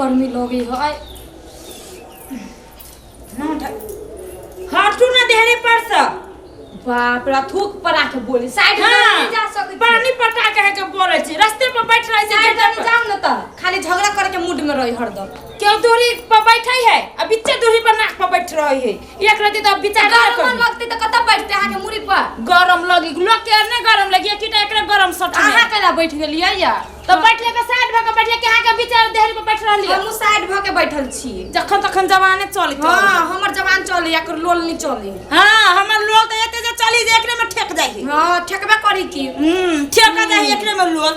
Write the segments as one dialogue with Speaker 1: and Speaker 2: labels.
Speaker 1: गर्मी लगै है।
Speaker 2: हटू ना देहरे पर से।
Speaker 1: बाप रे, थूक पर आके बोली साइड में
Speaker 2: हाँ,
Speaker 1: नहीं जा सकै छी।
Speaker 2: पानी पटा के है के बोले छी, रास्ते पर बैठ रहे छै।
Speaker 1: साइड
Speaker 2: गेटे
Speaker 1: में
Speaker 2: पर।
Speaker 1: जाउ न त खाली झगड़ा करे के मूड में रही हरदम।
Speaker 2: क्यों दूरी पर बैठे है आ बिच्चे दूरी पर नाक पर बैठ रहे है। एक रति तो विचार ना
Speaker 1: गरम
Speaker 2: करी।
Speaker 1: लगते त कतऽ बैठते अहाँ के मुड़ी पर?
Speaker 2: गरम लगी लोग के नहीं गरम लगी, एकटा एकरा गरम सट में।
Speaker 1: अहाँ केला बैठ गेलियै या?
Speaker 2: तो बैठले के साइड भ के बैठले के अहाँ के विचार देहरी पर बैठ रहली।
Speaker 1: हमहूँ साइड भ के बैठल छी।
Speaker 2: जखन तखन जवाने चलैत।
Speaker 1: हाँ, हमर जवान चले, एकर लोल नहीं चले।
Speaker 2: हाँ, हमर लोल तो एते जे चली जे एकरे में ठेक जाइ है।
Speaker 1: हाँ, ठेकबे करी की।
Speaker 2: ठेक जाइ है एकरे में लोल।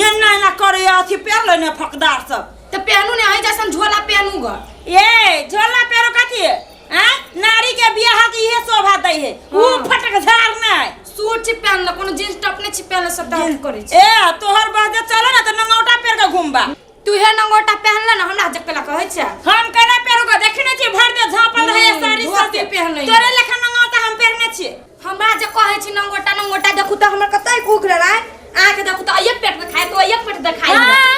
Speaker 2: एना एना करे अथी पेर ले ने फकदार सब।
Speaker 1: तो पहनू ने अहीं जैसन झोला पहनू ग।
Speaker 2: ए झोला पेरो कथी है? आ नारी के बियाह के इहे शोभा दै है। उ फटक झाड़ नै।
Speaker 1: सूट छी पहनल, कोनो जींस टॉप नै छी पहनल, सब दाम करै छी।
Speaker 2: ए तोहर बजे चलो ना त नंगौटा पेर के घुमबा।
Speaker 1: तू हे नंगौटा पहनल ना हमरा जकला कहै छै।
Speaker 2: हम केना पेरू के देखि नै छी भर दे झापल रहे साड़ी
Speaker 1: धोती
Speaker 2: सब
Speaker 1: पहनै।
Speaker 2: तोरे लेखा नंगौटा हम पेरने छी।
Speaker 1: हमरा जे कहै छी नंगौटा नंगौटा देखू त हमर कतै भूख रहै। अहाँ के देखू त एक पेट देखाय तो एक पेट देखाय।
Speaker 2: हाँ।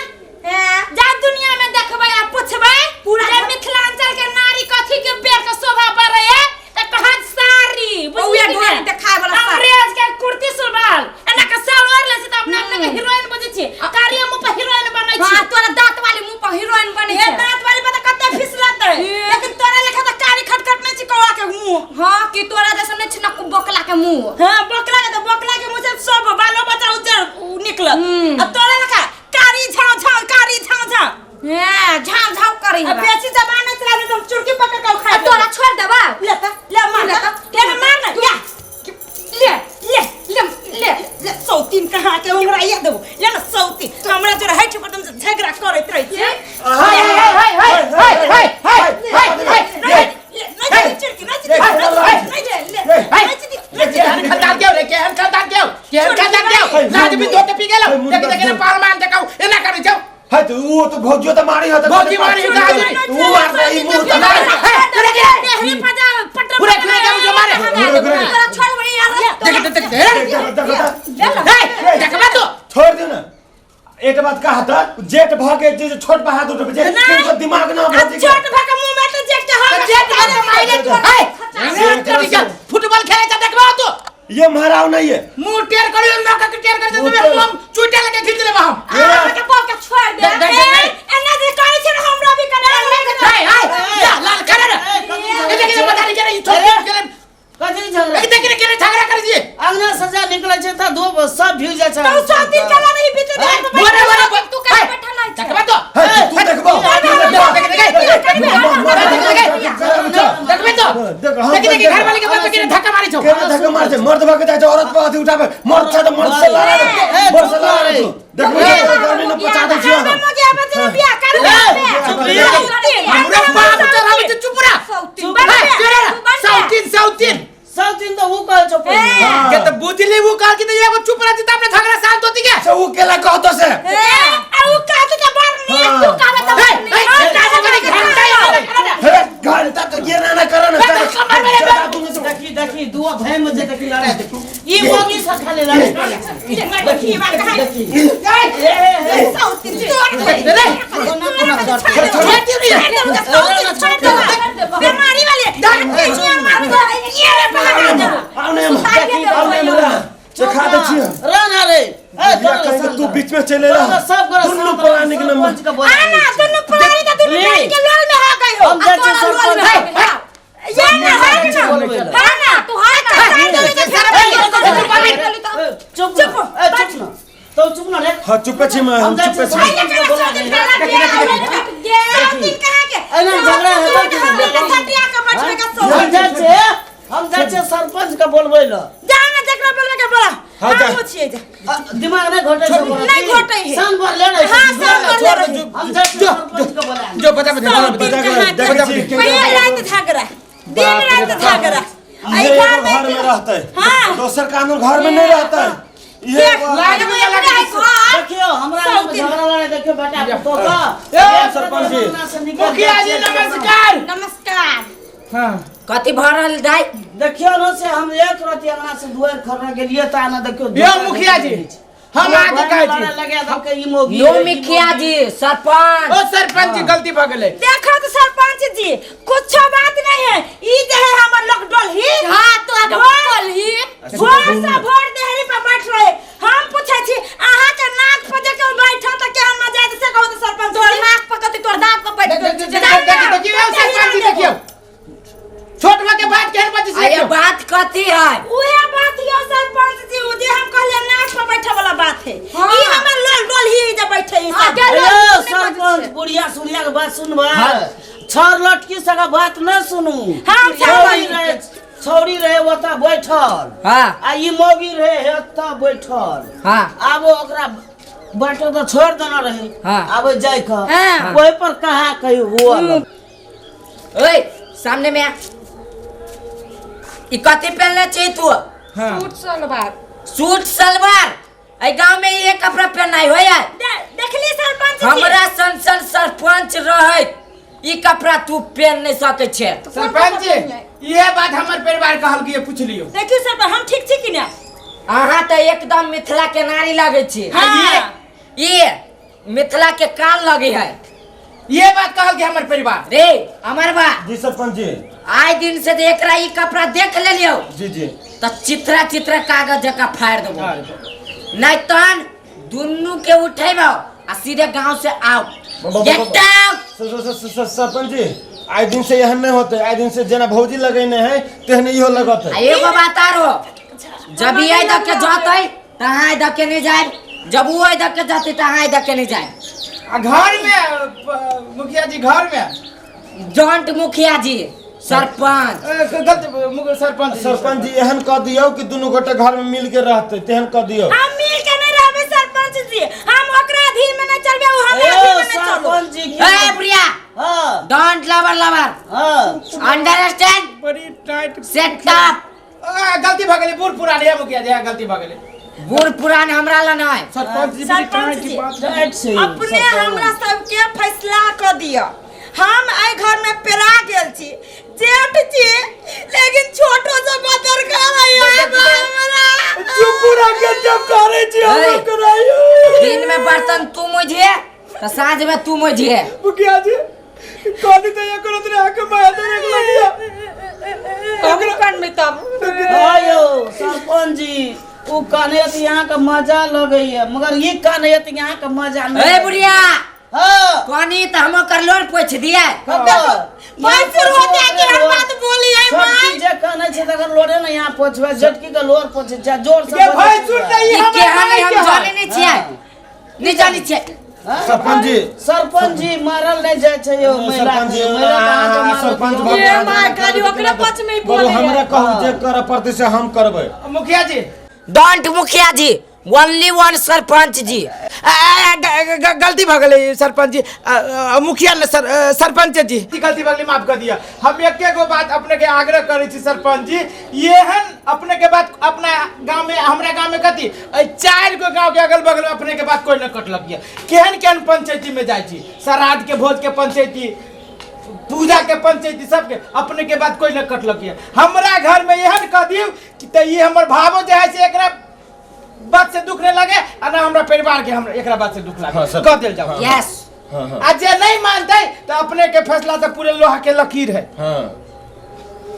Speaker 1: हैं?
Speaker 2: जा दुनिया में देखबै आ पुछबै
Speaker 1: पूरा
Speaker 2: जे मिथिलांचल के नारी कथी के पेर के शोभा बढ़ै है त कहत साड़ी।
Speaker 1: बौआ
Speaker 2: बुझली कि
Speaker 1: ढोरी
Speaker 2: नै?
Speaker 1: देखाय वाला साड़ी।
Speaker 2: अंग्रेज के कुर्ती सलवार एना के सलवार ले छै त अपना अपना के हीरोइन बुझै छी, कारी मुंह पर हीरोइन बनै छी।
Speaker 1: हाँ, तोरा दांत वाली मुंह पर हीरोइन बनै
Speaker 2: हे
Speaker 1: छै।
Speaker 2: दांत वाली पर त कते फिसलतै, लेकिन तोरा लेखा त कारी खटखट नै छी कौआ के मुंह।
Speaker 1: हाँ, कि तोरा जैसन नै छी न बकला के मुंह।
Speaker 2: हाँ, बकला के त बकला के मुंह से सब बालो बच्चा उज्जर निकलत। आ तोरा लेखा कारी झाव झाव कारी झाव झाव।
Speaker 1: हैं, झाव झाव करी
Speaker 2: अब
Speaker 1: हमरा।
Speaker 2: बेसी जमाना चला तो हम चुरकी पकड़ के उखाड़
Speaker 1: आ तोरा छोड़ देबा?
Speaker 2: ले त ले मार
Speaker 1: ले
Speaker 2: ले
Speaker 1: त।
Speaker 2: ले मार ना ले
Speaker 1: ले
Speaker 2: ले
Speaker 1: ले ले
Speaker 2: ले सौतीन कहाँ के उंगराइया देबो ले ना सौतीन हमरा जो रहै छै एकदम झगड़ा करैत रहै छै।
Speaker 3: हाय हाय हाय हाय हाय हाय हाय
Speaker 2: ले नहीं चुरकी नहीं चुरकी नहीं
Speaker 3: केहन खानदान के रे, केहन खानदान के, केहन खानदान के लाज भी धोते पी गेलो। देख देख ने पार मान देखाउ एना करै छौ।
Speaker 4: है तो वो तो भौजियो तो मारी है।
Speaker 3: भौजी मारी है, गाजी।
Speaker 4: वो मार दे ई मुंह तो
Speaker 3: हे
Speaker 2: देहरी पजा पटर
Speaker 3: पूरे पूरे के मुझे मारे।
Speaker 1: तोरा छोड़ देबा यार।
Speaker 3: देख देख देख
Speaker 4: देख देख
Speaker 3: हे देखबा तो
Speaker 4: छोड़ दे ना। एक बात कहा था जेठ भ के जे छोट बा हाथ उठबे जे
Speaker 2: नहीं।
Speaker 4: दिमाग ना भौजी के।
Speaker 2: छोट भा के मुंह में तो जेठ के हाथ
Speaker 3: जेठ के मारे हे फुटबॉल खेले छ देखबा तो।
Speaker 4: ये महाराव नहीं है।
Speaker 3: मुंह टेर करियो ना के टेर कर दे
Speaker 4: मुंह
Speaker 3: हम चुटे लगे खींच लेबा हम।
Speaker 2: हमरा के पाव के छोड़ दे।
Speaker 3: देख, देख, देख।
Speaker 2: एना जे कहै छै हमरा भी करे।
Speaker 3: हाय हाय ला लाल करे रे ए देख पता नहीं के छोड़ के
Speaker 5: कथी झगड़ा?
Speaker 3: देख देख के झगड़ा कर दिए।
Speaker 5: अंगना सजा निकलै छै त धूप सब भीग जाइ छै।
Speaker 2: तो सब दिन केला नहीं बीते दे।
Speaker 3: बोरे बोरे
Speaker 1: तू केना बैठल है?
Speaker 3: देखबा तो
Speaker 4: है तू देखबो
Speaker 3: देखबे तो
Speaker 4: देख हम
Speaker 3: देख देख घर वाले के बात के धक्का मारी छौ।
Speaker 4: केना धक्का मार छै मर्द भके जाइ छै औरत पर अथी उठाबे मर्द छै त मर्द से लड़ा रे मर्द से लड़ा रे तू देखबो गर्मी में पचा दै छियो हम।
Speaker 2: बियाह कर
Speaker 3: हमरा बाप चढ़ावे छै चुप रह। सौतीन सौतीन
Speaker 5: सब दिन त ऊ कहै छौ पहिने।
Speaker 3: के त बुझली वो कहल कि त एगो चुप रह त अपने झगड़ा शांत होती के
Speaker 4: से ऊ केला कहतो से
Speaker 2: आ उ कहत त बार नहीं तू कहत त
Speaker 3: हे हे घंटा
Speaker 4: हे घंटा तो ये ना ना कर ना
Speaker 5: देखी देखी दुआ भाई में जे देखी लड़ाई देखी ई मम्मी से खाली लड़ाई
Speaker 2: देखी बात कहां
Speaker 5: देखी ए ए ए
Speaker 2: सौतीन तोड़ बीमारी वाले ये रे पकड़
Speaker 4: आओ ने आओ ने हमरा देखा दै छियो
Speaker 5: रह ना रे ए
Speaker 4: कहीं तू बीच में चले ला
Speaker 5: सब गोरा
Speaker 4: दुनू प्राणी के नंबर
Speaker 5: सरपंच के बोला
Speaker 2: आना दुनू प्राणी के दुनू प्राणी के लोल में हो गई हो
Speaker 5: हम जाइ छियै सरपंच
Speaker 2: ये ना है ना है ना तू है ना
Speaker 5: चुप चुप ए चुप ना तो चुप ना रे
Speaker 4: हां चुप छी मैं हम
Speaker 5: हम जाइ
Speaker 4: चुप
Speaker 5: छियै
Speaker 4: छी
Speaker 5: सरपंच के बोला एना झगड़ा हेतै कि हम जाइ छियै हम जाइ छियै सरपंच के बोलबै ल
Speaker 4: हाँ, जा।
Speaker 5: दिमाग नहीं घोटै छै
Speaker 2: नहीं घोटै है।
Speaker 5: सन पर ले रहे
Speaker 2: हाँ, सन पर ले रहे।
Speaker 5: हम जाइ छियै सरपंच के बोला
Speaker 3: जो बता बता
Speaker 4: बता के देख छी
Speaker 2: दिन रात झगड़ा
Speaker 4: ये एगो घर में रहते
Speaker 2: हाँ।
Speaker 4: दोसर कानून घर में नहीं रहते ये
Speaker 3: लाज में लगा
Speaker 5: देखियो हमरा में झगड़ा लड़ाई देखियो बेटा पुतोह का
Speaker 4: ए, सरपंच जी।
Speaker 3: मुखिया जी नमस्कार।
Speaker 2: नमस्कार।
Speaker 3: हाँ
Speaker 2: कथी भऽ रहल दाइ?
Speaker 5: देखियो न से हम एक रति अंगना से दुआर खरना गेलिए त आना देखियो।
Speaker 3: यो मुखिया जी, हम आके कहै छी।
Speaker 5: लड़े लगा दलकै ई मौगी
Speaker 6: नो
Speaker 5: रे, ई
Speaker 6: मुखिया
Speaker 5: मौगी।
Speaker 6: जी सरपंच।
Speaker 3: ओ सरपंच जी गलती भऽ गेलै।
Speaker 2: देखो तो सरपंच जी कुछ बात नहीं है, ई जे है हमर लोग डोलही।
Speaker 1: हां तो आगे बोलही
Speaker 2: भोर से भोर देहरी पर बैठ रहे। हम पूछे छी अहाँ के नाक पर जे के बैठो त केहन मजा आयत से कहू तो सरपंच
Speaker 1: तोर
Speaker 2: जी।
Speaker 1: नाक पर कथी तोर दांत पर बैठ
Speaker 3: देख- देख- देख- देख- देखियौ सरपंच जी देखियौ छोट बा के बात केहन बजै छै
Speaker 6: अरे
Speaker 3: देखियौ।
Speaker 6: बात कथी है?
Speaker 2: उहे बात यो सरपंच जी, उ जे हम कहलिए नाक पर बैठे वाला बात है।
Speaker 1: हाँ।
Speaker 2: ई हमर लोल डोलही जे बैठे ई
Speaker 1: हाँ,
Speaker 2: सब।
Speaker 1: गेल।
Speaker 5: हेलो सरपंच, बुढ़िया सुनिया के बात सुनबा, छर लटकी सका बात न सुनू।
Speaker 2: हम
Speaker 5: छौड़ी
Speaker 2: सरपंच।
Speaker 5: रहे, छौड़ी रहे ओतऽ बैठल।
Speaker 6: हाँ।
Speaker 5: आ ई मौगी रहे एतऽ बैठल।
Speaker 6: हाँ।
Speaker 5: आब ओकरा बाटो तऽ छोड़ देने रहे।
Speaker 6: हाँ।
Speaker 5: आब जाय के
Speaker 1: हाँ।
Speaker 5: ओहि पर कहा कही हुआ।
Speaker 6: ओए सामने में आ। ई कथी पहनले छी तू?
Speaker 1: सूट सलवार।
Speaker 6: सूट सलवार? एहि गांव में ये कपड़ा पहनाई होय है?
Speaker 2: देखली सरपंच जी।
Speaker 6: हमरा सन सन सरपंच रहैत ई कपड़ा तू पहन नहीं सकै छे।
Speaker 3: सरपंच जी इहे बात हमर परिवार कहल कि पूछ लियौ।
Speaker 2: देखियो सरपंच हम ठीक छी कि ना?
Speaker 6: अहाँ तऽ एकदम मिथिला के नारी लगै छी।
Speaker 2: हाँ।
Speaker 6: ये मिथिला के कान लगे है।
Speaker 3: ये बात कहल कि हमर परिवार।
Speaker 6: रे अमर बा।
Speaker 4: जी सरपंच जी।
Speaker 6: आइ दिन से जे एकरा ई कपड़ा देख लेलियौ।
Speaker 4: जी जी।
Speaker 6: तऽ चित्रा चित्रा कागज जकाँ फाड़ि देबो। नहीं तहन दुनू के उठेबो आ सीधे गांव से आओ। Get out!
Speaker 4: Sarpanch ji आइ दिन से एहन नहीं होते, आइ दिन से जेना भौजी लगेने है तेहने इहो लगत
Speaker 6: आ एगो बात आरो, जब ई आइ दके जतै तऽ अहाँ आइ दके नहीं जायब, जब ऊ आइ दके जतै तऽ अहाँ आइ दके नहीं जायब।
Speaker 3: आ घर में मुखिया जी घर में
Speaker 6: don't मुखिया जी सरपंच।
Speaker 3: गलत सरपंच जी।
Speaker 4: सरपंच जी एहन कह दियौ कि दुनू गोटे घर में मिल के रहते, तेहन कह दियौ।
Speaker 2: हम मिल के नहीं रहबे सरपंच जी, हम ओकरा अधीन में नहीं चलबे, उ हमरा
Speaker 5: ए,
Speaker 2: अधीन में नहीं चलबे।
Speaker 5: सरपंच जी की-
Speaker 6: ए प्रिया।
Speaker 5: हाँ।
Speaker 6: Don't lover lover.
Speaker 5: हाँ।
Speaker 6: अंडरस्टैंड?
Speaker 3: बड़ी टाइट।
Speaker 6: Set up.
Speaker 3: गलती भ गेलै, बूढ़ पुरान है मुखिया जी, गलती भ गेलै।
Speaker 6: बूढ़ पुरान हमरा ला नहीं।
Speaker 3: सरपंच जी बड़ी
Speaker 2: सरपंच
Speaker 3: टाइट
Speaker 2: जी,
Speaker 3: बात।
Speaker 5: टाइट से
Speaker 2: अपने
Speaker 5: सरपंच।
Speaker 2: हमरा सबके फैसला क दिया। हम एहि घर में पेरा गेल छी, जेठ छी, लेकिन छोटो से बदर कर हमरा।
Speaker 4: चुप रह के जब करे छी हमरा
Speaker 6: ए।
Speaker 4: कराइयो।
Speaker 6: दिन में बर्तन तू मुझे तो साँझ में तू मुझे।
Speaker 3: मुखिया जी कहली तो ये करत रहे के माया दे रख लिया।
Speaker 1: हम कान में तब।
Speaker 5: आयो सरपंच जी उ काने त यहाँ का मजा लगैया, मगर ये काने त यहाँ का मजा नहीं।
Speaker 6: ए बुढ़िया।
Speaker 5: हाँ।
Speaker 6: कोनी त हम ओकर लोन पोछ दिए।
Speaker 5: ककर?
Speaker 2: भाई शुरू होते है कि हम बात बोली है
Speaker 5: छोटकी
Speaker 2: माई।
Speaker 5: जे काने छै तकर लोरे ने यहाँ पोछबै, छोटकी के लोर पोछै छै, जोर से
Speaker 3: ये
Speaker 5: बजै
Speaker 3: भाई
Speaker 5: छै।
Speaker 3: सुन नहीं,
Speaker 6: ई
Speaker 3: हमर
Speaker 6: केहन
Speaker 3: माई
Speaker 6: हम
Speaker 3: के है।
Speaker 6: जानै नै छियै। नै जानै छियै।
Speaker 5: हाँ?
Speaker 4: सरपंच जी।
Speaker 5: सरपंच जी मारल नहीं जाय छै यौ, महिला
Speaker 4: सरपंच जी,
Speaker 5: के, महिला के अहाँके मारल
Speaker 4: सरपंच
Speaker 5: यौ।
Speaker 4: भगवान
Speaker 1: ये माय खाली ओकरे पक्ष में ही
Speaker 4: बरो,
Speaker 1: बोले।
Speaker 4: हमरा कहू जे करऽ पड़तै से हम करबै।
Speaker 3: मुखिया जी।
Speaker 6: Don't मुखिया जी, ओनली वन सरपंच जी।
Speaker 3: गलती भ गेलै सरपंच जी, मुखिया ने सरपंच जी गलती भ गेलै, माफ कर दिया। हम एके गो बात अपने के आग्रह करै छी सरपंच जी, एहन अपने के बात अपना गांव में, हमरा गांव में कथी एहि 4 गो गांव के अगल बगल में अपने के बात कोई न कटलक ये। केहन केहन पंचायती में जाइ छी, श्राद्ध के भोज के पंचायती, पूजा के पंचायती, सबके अपने के बात कोई न कटलक ये। हमरा घर में एहन कह दियौ कि त ई हमर भावो जे है से एकरा बात से दुख नहीं लगे आ ना हमरा परिवार के हमरा एकरा बात से दुख लागे।
Speaker 4: हाँ, सर।
Speaker 3: कह देल जाओ।
Speaker 6: यस।
Speaker 4: हाँ, हाँ।
Speaker 3: आ जे नहीं मानते तो अपने के फैसला तो पूरे लोहा के लकीर है।
Speaker 4: हाँ।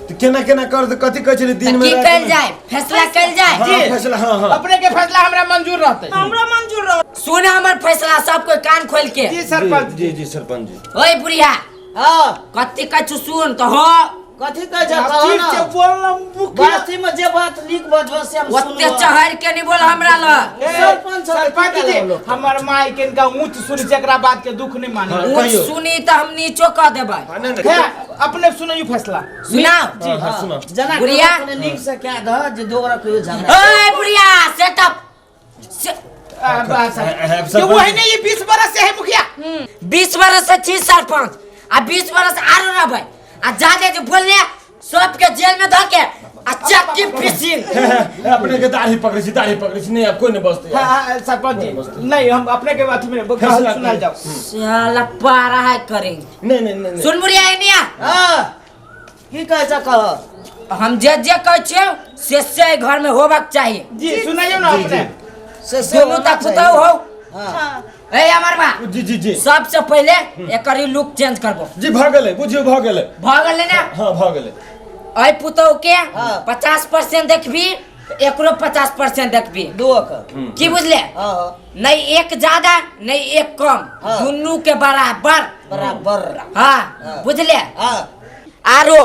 Speaker 4: तो केना केना कर दे, कथी कहै छली दिन
Speaker 6: तऽ
Speaker 4: में
Speaker 6: की
Speaker 4: राति
Speaker 6: कयल
Speaker 4: में?
Speaker 6: जाय? फैसला कयल जाय?
Speaker 4: हाँ,
Speaker 3: जी।
Speaker 4: फैसला, हाँ, हाँ।
Speaker 3: अपने के फैसला हमरा मंजूर रहते।
Speaker 2: हमरा मंजूर रहते।
Speaker 6: सुन हमर फैसला सब कोई कान खोल के।
Speaker 3: जी सरपंच
Speaker 4: जी, जी, सरपंच जी।
Speaker 6: ओए बुढ़िया।
Speaker 5: हाँ।
Speaker 6: कथी कहै छु सुन तो हो।
Speaker 5: कथी कहै छै
Speaker 3: आप
Speaker 5: कहऽ
Speaker 3: ठीक
Speaker 5: ना।
Speaker 3: से बोलना मुखिया।
Speaker 5: बाती में जे बात नीक बजबो से हम
Speaker 6: ओते
Speaker 5: सुनबो।
Speaker 6: चढ़ के नहीं बोल हमरा लग।
Speaker 3: ए,
Speaker 5: सरपंच सब
Speaker 3: सरपंच
Speaker 5: की
Speaker 3: जी,
Speaker 5: करब लोग?
Speaker 3: हमर माई के इनका ऊंच सुनी जेकरा बात के दुख नहीं माने।
Speaker 4: हाँ,
Speaker 6: ऊंच
Speaker 4: कहियो।
Speaker 6: सुनी तो हम नीचो कह देबै।
Speaker 4: हाँ, नहीं, नहीं।
Speaker 3: है, अपने सुनइयो फैसला।
Speaker 6: सुनाओ।
Speaker 4: जी, हाँ, सुनाओ।
Speaker 5: जना
Speaker 6: बुढ़िया।
Speaker 5: अपने नीक से कह दह जे दोगरा कहियो झगड़ा।
Speaker 6: ओए बुढ़िया, सेटअप।
Speaker 3: आ, बस।
Speaker 4: हाँ, हाँ,
Speaker 3: ये
Speaker 4: सरपंच
Speaker 3: वही
Speaker 4: जी।
Speaker 3: नहीं, ये 20 बरस से है मुखिया।
Speaker 6: 20 बरस से छी सरपंच, आ 20 बरस आरो रहबै। आ जादे जे बोलले सबके जेल में धके आ चक्की पीसिन।
Speaker 4: अपने के दाढ़ी पकड़ै छी, दाढ़ी पकड़ै छी, नहीं अब कोई नहीं बचतै।
Speaker 3: हाँ, हाँ, सरपंच जी, नहीं, हम अपने के बात में
Speaker 4: फैसला
Speaker 3: सुनाल जाओ।
Speaker 6: साला पारा है करेंगे।
Speaker 4: नहीं, नहीं, नहीं, नहीं।
Speaker 6: सुन बुढ़िया, एनिया।
Speaker 5: हाँ। की कहै छ कह?
Speaker 6: हम जे जे कहै छियौ से से घर में होबाक चाही।
Speaker 3: जी, सुनाइयो ना
Speaker 4: जी,
Speaker 3: अपने।
Speaker 4: जी।
Speaker 5: से से
Speaker 6: दुनू
Speaker 5: होना
Speaker 6: तक
Speaker 5: चाही।
Speaker 6: पुतहु हो।
Speaker 5: हाँ।
Speaker 6: ए अमर बा,
Speaker 4: जी जी जी।
Speaker 6: सबसे पहिले एकर लुक चेंज करबो।
Speaker 4: जी भऽ गेलै, बुझियौ भऽ गेलै।
Speaker 6: भऽ गेलै ने?
Speaker 4: हाँ भऽ गेलै।
Speaker 6: एहि पुतहु के
Speaker 5: हाँ।
Speaker 6: 50% देखबी, एकरो 50% देखबी।
Speaker 5: दुओ के।
Speaker 6: की बुझले?
Speaker 5: हाँ हाँ।
Speaker 6: नहीं एक ज्यादा नहीं एक कम,
Speaker 5: हाँ।
Speaker 6: दुनू के बराबर
Speaker 5: बराबर।
Speaker 6: हाँ
Speaker 5: हाँ।
Speaker 6: बुझले?
Speaker 5: हाँ।
Speaker 6: आरो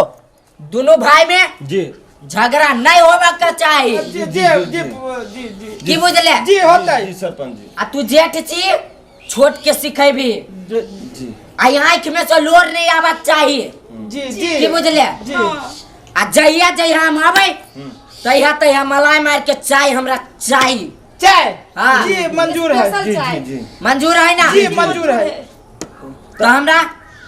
Speaker 6: दुनू भाई में
Speaker 4: जी
Speaker 6: झगड़ा नहीं होबा के चाही।
Speaker 3: जी जी जी जी जी।
Speaker 6: की बुझले?
Speaker 3: जी होतै।
Speaker 4: जी सरपंच जी।
Speaker 6: आ तू जेठ छी, छोट के सिखेबी।
Speaker 4: जी।
Speaker 6: आ आँख में से लोर नहीं आबक चाही।
Speaker 3: जी जी।
Speaker 6: की बुझले?
Speaker 3: जी।
Speaker 6: आ जहिया जहिया हम आबै तहिया तहिया मलाई मार के चाय हमरा चाही।
Speaker 3: चाय?
Speaker 6: हाँ।
Speaker 3: जी मंजूर है।
Speaker 1: स्पेशल
Speaker 4: जी
Speaker 1: चाय।
Speaker 4: जी जी।
Speaker 6: मंजूर है ना?
Speaker 3: जी मंजूर है।
Speaker 6: तो हमरा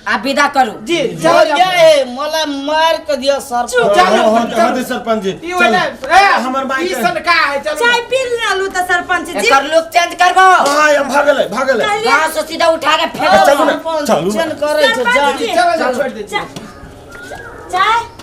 Speaker 6: आप विदा करू।
Speaker 3: जी चलो
Speaker 5: चल
Speaker 3: जाओ।
Speaker 5: ए मला मार के दिया सरपंच।
Speaker 3: चलो,
Speaker 4: हाँ, हाँ,
Speaker 3: चलो।
Speaker 4: हाँ, सरपंच जी।
Speaker 3: ई वाला,
Speaker 4: चलो।
Speaker 3: ए,
Speaker 4: हमर माई
Speaker 3: ई
Speaker 4: के-
Speaker 3: सन का है, चलो।
Speaker 2: चाय पी लालू त सरपंच जी।
Speaker 6: एकर लुक चेंज करबो।
Speaker 4: हाँ ये भऽ गेलै, भऽ गेलै।
Speaker 6: गाँव से सीधा उठा के फेंक
Speaker 4: चलू ना,
Speaker 5: सरपंच
Speaker 4: चलू ना।
Speaker 5: चेंज करै छै,
Speaker 2: सरपंच
Speaker 5: जा।
Speaker 2: जी।
Speaker 3: चलो, चलो, छोड़ दे।
Speaker 2: चाय।